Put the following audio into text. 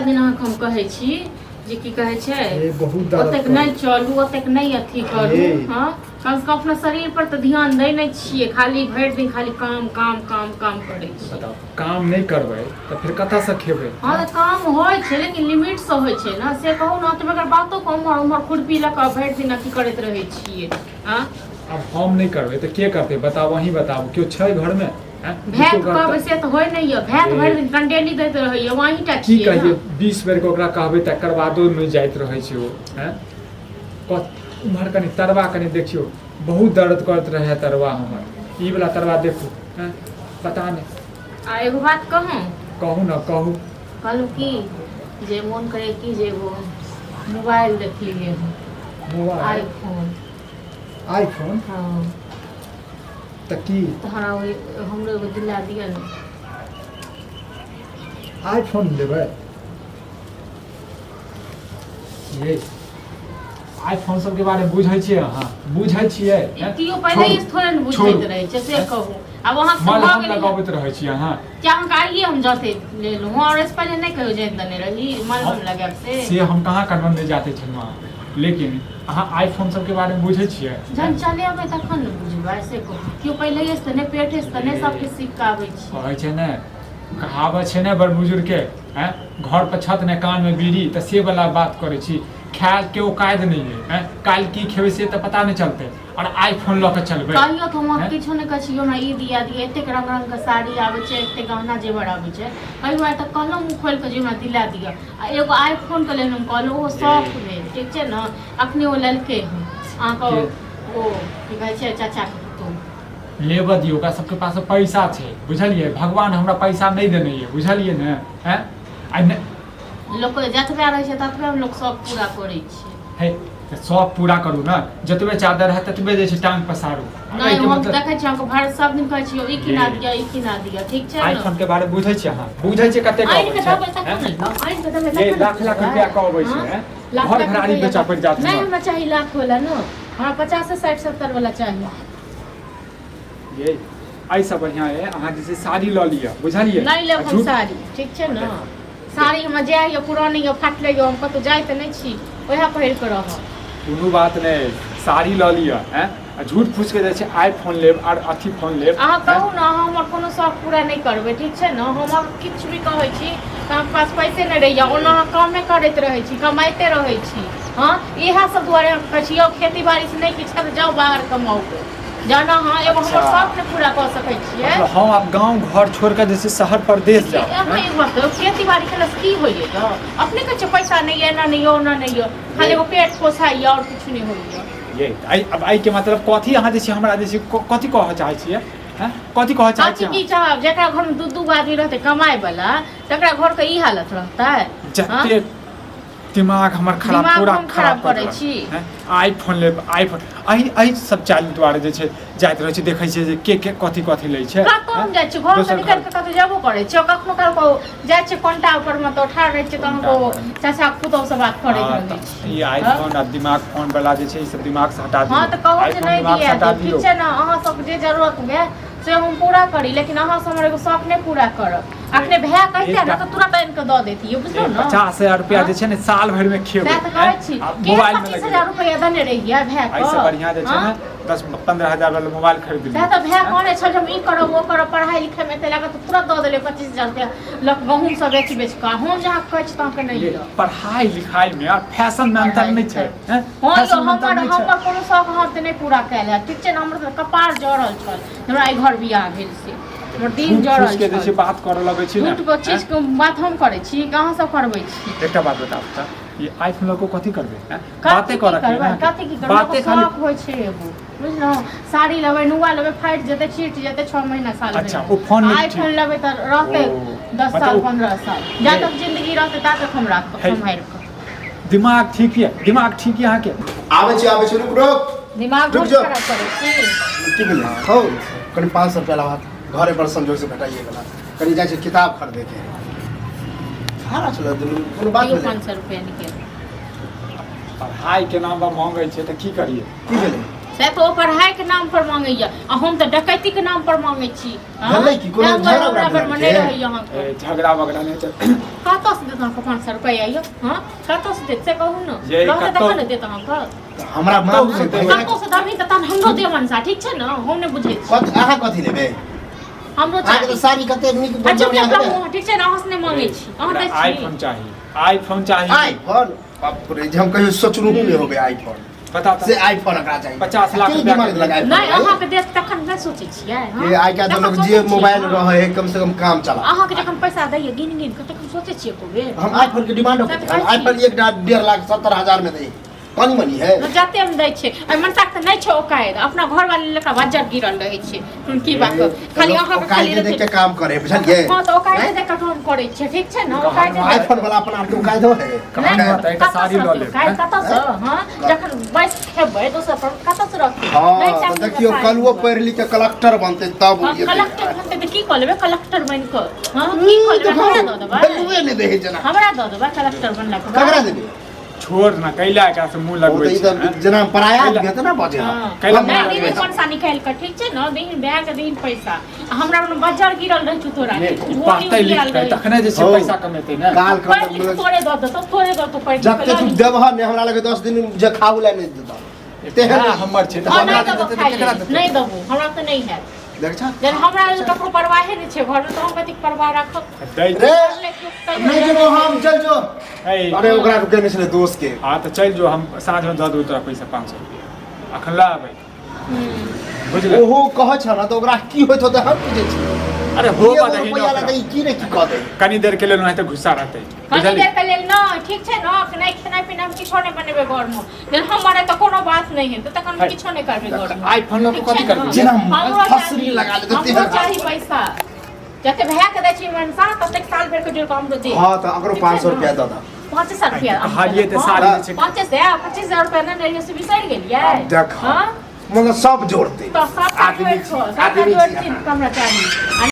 दिन अहाँके हम कहै छी जे की कहै छै ए बहुत दर्द ओतेक करै। नहि चलू ओतेक नहि अथी करू। हे। हँ, कम से कम अपना शरीर पर तऽ ध्यान दै नहि छियै, खाली भरि दिन खाली काम काम काम काम करै छियै। बताउ, काम नहि करबै तऽ फेर कतऽसँ खेबै? हँ, तऽ काम होइ छै लेकिन लिमिट से होइ छै ने, से कहू ने। तऽ बगैर बातो के उम्हर उम्हर खुरपी लऽ कऽ भरि दिन अथी करैत रहै छियै। हँ, आब हम नहि करबै तऽ के करतै? बताउ, अहीं बताबू, केओ छै घरमे? आँय? भाय केओ के कहबै करतै? से तऽ होइ नहि यऽ। भाय तऽ भरि दिन कंडेली दैत रहैया, अहीं टा की छियै कहियै ने। 20 बेरके ओकरा कहबै तकर बादो नहि जाइत रहै छै ओ। आँय, उम्हर कनि तरवा कनि देखियौ, बहुत दर्द करैत रहै तरवा हमर, ई वला तरवा देखू। आँय, पता नहि। आ एगो बात कहूँ? कहू ने, कहू। कहलहुँ की जे मोन करे की जे एगो मोबाइल देखलियै हँ। मोबाइल? आईफोन। आईफोन? हँ। तऽ की? तऽ हमरा हमरो एगो दिला दिअ ने। आईफोन लेबै? ये आईफोन सबके बारे में बुझै छियै अहाँ? बुझै छियै? ई केओ पहिले छोड़ू, ही थोड़े ने छोड़ू। बुझैत रहै छै, से कहू। आब अहाँ से भऽ मलहम गेलै लगबैत रहै छी अहाँ। कि अहाँके आइए हम जाते लेलहुँ हँ, और एहिसँ पहिले नहि कहियो जानि देने रही मलहम लगायब से? से हम कहाँ करबन नहि जाते छलहुँ अहाँ, लेकिन अहाँ आईफोन सबके बारे में बुझै छियै? जहन चलेबै तखन ने बुझबै, से कहू। केओ पहिलैए से तऽ नहि, पेटेसँ तऽ नहि सबकिछु सीख कऽ आबै छै। कहै छै ने, कहावत छै ने बड़ बुजुर्गके, आँय, घर पर छत ने कानमे बीड़ी, तऽ से वाला बात करै छी। खायल के औकात नहि है। आँय, काल्हि की खेबै से तऽ पता नहि चलतै आओर आईफोन लऽ कऽ चलबै? कहियो तऽ हम आँय? किछो नहि कहै छी, हमरा ई दिया दिया, एतेक रंग रंग के साड़ी आबै छै, एतेक गहना जेवर आबै छै, कहियो आइ तक कहलहुँ मुँह खोलि कऽ जे हमरा दिला दिअ? आ एगो आईफोन के लेल हम कहलहुँ, ओहो शौक भेल, ठीक छै ने? अखने ओ लेलकै हन अहाँके के? ओ की कहै छै, चाचाके पुतोहु। लेबऽ दियौ, ओकरा सबके पास पैसा छै, बुझलियै? भगवान हमरा पैसा नहि देने यऽ, बुझलियै ने? आँय, आ नहि लोकके जतबे रहै छै ततबे लोक शौक पूरा करै छै। हे, तऽ शौक पूरा करू ने, जतबे चादर है ततबे जे छै टांग पसारू। नहि, एहिके हम मतलब देखै छी अहाँके भरि सब दिन कहै छियै ई किना दिअ, ई किना दिअ, ठीक छै ने? आईफोन के बारे में बुझै छियै अहाँ? बुझै छियै कतेक आनि अबै कऽ छै? देबै तखन ने, आनि कऽ देबै ये तखन ने लाख लाख बुझबै। रुपया के अबै छै, हँ? हैं? लाख घर लाख घरारी रुपैआ बेचऽ पड़ि जायत नहि हमरा। हमरा चाही लाख वाला ने, हमरा 50 60 70 वाला चाही। ये एहिसँ बढ़िआँ अइ अहाँ जे छै साड़ी लऽ लिअ, बुझलियै? नहि लेब आ हम झूठ साड़ी, ठीक छै ने? साड़ी हमरा जे यऽ पुरानी यऽ, फाटले यऽ, हम कतहु जाइ तऽ नहि छी, वएह पहिर कऽ रहब। कोनो बात नहि, साड़ी लऽ लिअ। आँय, आ झूठ फूस के जे छै आईफोन लेब आर अथी फोन लेब। अहाँ कहू ने, अहाँ हमर कोनो शौक पूरा नहि करबै, ठीक छै ने? हम अहाँके किछु भी कहै छी तऽ अहाँके पास पैसे नहि रहैए। ओना अहाँ कामे करैत रहै छी, कमाइते रहै छी। हँ, इएह सब दुआरे हम कहै छी यौ, खेती बाड़ीसँ नहि किछु हैत, जाउ बाहर कमाउ। जहन अहाँ एगो हमर शौक नहि पूरा कऽ सकै छियै। मतलब हम आब गाँव घर छोड़ि कऽ जे छै शहर परदेश जाउ? अहाँ एक बात कहियौ, खेती बाड़ी केलासँ की होइए? तऽ अपने कहै छियै पैसा नहि यऽ, एना नहि यऽ, ओना नहि यऽ, खाली एगो पेट पोसाइए आओर किछु नहि होइए। ये आइ आब एहिके मतलब कथी? अहाँ जे छै हमरा जे छै कथी कहऽ चाहै छियै? हँ, कथी कहऽ चाहै कथी छियै? की चाहब? जकरा घरमे दू दू गो आदमी रहतै कमाइ वाला तकरा घरके ई हालत रहतै? हँ? जते दिमाग हमर खराब दिमाग पूरा हम खराब खराब कऽ करै देलक। छी। हैं? आईफोन लेब, आईफोन, एहि एहि सब चालि दुआरे जे छै जाइत रहै छै, देखै छियै जे के के कथी कथी लै छै। कतऽ हम हैं? जाइ छी, घरसँ दोसर निकलि घर कऽ कतौ जेबो करै छियै? कखनो काल कऽ जाइ छियै कोन्टा ऊपर मे तऽ ठाढ़ रहै छियै, तहन ओ चाचा के पुतहु से बात करैत हँ, रहै तऽ छी। ई आईफोन आ दिमाग फोन वाला जे छै ई सब दिमाग से हटा हँ, दियौ। तऽ कहू जे आईफोन नहि दिमाग से दिया हटा देब, ठीक दियौ। छै ने? अहाँ सबके जे जरूरत हुए से हम पूरा करी, लेकिन अहाँ सब हमर एगो शौक नहि पूरा करब। अखने भए कहिते ने तऽ तुरंत आनि कऽ दऽ देतियै, बुझलहुँ ने? 50,000 रुपया जे छै ने साल भरि में खेबै। सएह तऽ कहै छी। आ के मोबाइल में 25 लगेबै। हजार रुपैआ देने रहियै भाय के। एहिसँ बढ़िआँ जे छै ने 10-15 हजार वाला मोबाइल खरीद सएह लिअ। तऽ भाय कहने छल जे हम ई करब ओ करब, पढ़ाइ लिखाइमे एते लागत, तऽ तुरंत दऽ देलियै 25,000 रुपैआ लऽ कऽ गहूँम सब बेच बेच कऽ। हम जहाँ कहै छी तहाँ नहि ये लिअ। पढ़ाई लिखाई में और फैशन में अंतर नहीं छै, हैं? हँ यौ, फैशन में अंतर हमर नहीं छै। हमर कोनो शौक अहाँ तऽ नहि पूरा कयल हैत, ठीक छै ने? हमर तऽ कपार जरल छल, हमरा एहि घर बियाह भेल से हमर दिन झूठ जरल फूस के जे छल। छै बात करऽ लगै छी ने। झूठ के चीज के बात हम करै छी कि अहाँ सब करबै छी? एकटा बात बताउ तऽ, ई आईफोन लऽ कऽ कथी करबै, हैं? कथी बाते की करऽ के करबै? ने? कथी की करबै? बाते खाली शौक होइ छै एगो, बुझलहुँ? साड़ी लेबै, नुआ लेबै, फाटि जेतै, चिट जेतै 6 महीना साल। अच्छा, ओ फोन नहि ठीक। आईफोन लेबै तऽ रहतै ओ, 10 मतलब साल, 15 साल, जा ये- तक जिंदगी रहतै ता तक हम राखब है। सम्हारि कऽ। दिमाग ठीक यऽ? दिमाग ठीक यऽ अहाँके? आबै छी, आबै छी, रुक रुक। दिमाग रुक बहुत जाओ। खराब करै छी। की भेलै हौ? कनि 500 रुपया लाबा, घरे पर संजोग से भेटाइए गेला, कनि जाइ छै किताब खरीदैके। खाना छलै दुनू, कोनो बात दियौ। भेलै? 500 रुपया निकालि। पढ़ाई के नाम पर मांगै छै तऽ की करियै? की भेलै? से तऽ ओ पढ़ाइके नाम पर मांगैया आ हम तऽ डकैतीके नाम पर मांगै छी। हँ? भेलै की? कोनो तैं दुआरे झगड़ा हमरा उगड़ा पर नहि भेल? रहैया अहाँके। ए, झगड़ा वगड़ा नहि चल। कतऽसँ देत अहाँके 500 रुपैआ यौ? हँ, कतऽसँ देत से कहू ने। ये रहतै कतौ- तखन ने देत अहाँके। तऽ हमरा मालूम कतौ से छै। देबै? कतौसँ देबही तऽ तहन हमरो देब मनसा, ठीक छै ने? हम नहि बुझै छी। कथी अहाँ कथी लेबै? हमरो अहाँके चाही। तऽ साड़ी कते नीक आ चुप बढ़िआँ चुप रहू हेतै। अहाँ, ठीक छै ने? अहाँ से नहि मांगै छी, अहाँ दै छी। आईफोन चाही, आईफोन चाही। आईफोन, बाप रे, जे हम कहियो सोचलहुँ नहि होबै आईफोन। बता से तऽ। आईफोन एकरा चाही। 50 लाख के रुपया दिमाग के लगा आईफोन नहि है? अहाँके देत तखन नहि सोचै छियै? हँ? ये आइ काल्हि तऽ तखन लोक सोचै जे छियै, मोबाइल हँ। रहै है कम से कम काम चला। अहाँके जखन पैसा दैये गिन गिन कऽ तखन सोचै छियै एको बेर? हम आईफोन के डिमांड तऽ कहै छी। आईफोन 1,70,000 में दै कनी मनी है। जते मे दै छै एहि मनसाके तऽ नहि छै ओकायद, अपना घरवाली लऽ कऽ बज्जर गिरल रहै छै। सुन की बात, खाली अहाँके खाली ओकायदे देख के काम करे, बुझलियै? हँ, तऽ ओकायदे देख कऽ काम करै छै, ठीक छै ने? ओकायदे देख- आईफोन वाला अपना आरके ओकायद है। कहाँ नहि, रहतै? एकटा कतऽसँ साड़ी लऽ रहतै लेब, ओकायद? हैं? कतऽसँ? हँ, जखन बैस खेबै दोसर पर कतऽसँ रहतै? हाँ नहि तऽ चाही देखियौ साड़ी। कलुओ पढ़ि लिख के कलेक्टर बनतै तब हँ, ओ कलेक्टर बनतै तऽ की कऽ लेबै कलेक्टर बनि कऽ? हँ, की कऽ लेबै? हमरा दऽ देबै? वैल्यूए नहि दै है जेना। हमरा दऽ देबै कलेक्टर बनलाके बाद? ककरा देबै? छोड़ ना, कैला एकरा से मुंह ओ लगबै तऽ ई छै, तऽ हैं? जेना पराया आदमी हेतै ने बजे। हँ। कैला नहि मुँह दीदी लगबै छै? पैसा निकालि कऽ, ठीक छै ने? दीन भए कऽ दीन पैसा आ हमरा मन बज्जर गिरल रहै छौ तोरा। ई भोरी पढ़तै उड़ियाल लिखतै रहै। तखने जे छै हौ। पैसा कमेतै ने। काल पढ़ि लिख तोरे दऽ देतौ, तोरे दऽ देतौ पढ़ि लिख जते कऽ। तू देबह ने हमरा लगे 10 दिन जे खाऊ ला नहि देतह तेहन। भए हमर छै तऽ हँ, हमरा नहि देबो देतै तऽ खाइ केकरा लेल। देतै? नहि देबो, हमरा तऽ नहि हैत। देख छा जहन हमरा लेल ककरो परवाहे नहि छै घरमे तऽ हम कथीके परवाह राखब? दै रे पढ़ लिख तैयो नहि जेबो हम, चल जो। ऐ, अरे ओकरा के केने छलै दोस्त के। हाँ तऽ चलि जो, हम साँझमे दऽ देबौ तोरा पैसा 500 रुपया, अखन लऽ आबै। बुझले? ओहो कहै छ ने तऽ ओकरा की होइत होतै हम बुझै छी। अरे हो एगो बदही ने रुपैआ ओकरा। लऽ ई की ने की कऽ दे। कनी देर के लेल ओनाहिते गुस्सा रहतै। कनी बुझलियै? देर के लेल नहि, ठीक छै ने? कि नहि खेनाइ पिनाइ हम किछो नहि बनेबै घरमे, जहन हम मरे तऽ कोनो बात नहि हेतै, तखन हम किछो नहि करबै घरमे। आईफोन लऽ कऽ ठीक कथी छै ने? करबै? जेना हमरो फसरी चाही, लगा लेतै हमरो तेहन। चाही पैसा। जते भए के दै छी मनसा ततेक साल भरि के जोड़ कऽ हमरो दे। हाँ तऽ अकरो ठीक 500 छै ने? रुपया दऽ दऽ। 500 रुपया। कहलियै तऽ साड़ी जे छै। 25,000 रुपया नहि रहियै से बिसरि गेलियै? आब देख। हँ? मतलब सब जोड़तै। तऽ सबटा आदमी जोड़ि छी, कऽ, सबटा आदमी जोड़ि छी कऽ हमरा चाही। आ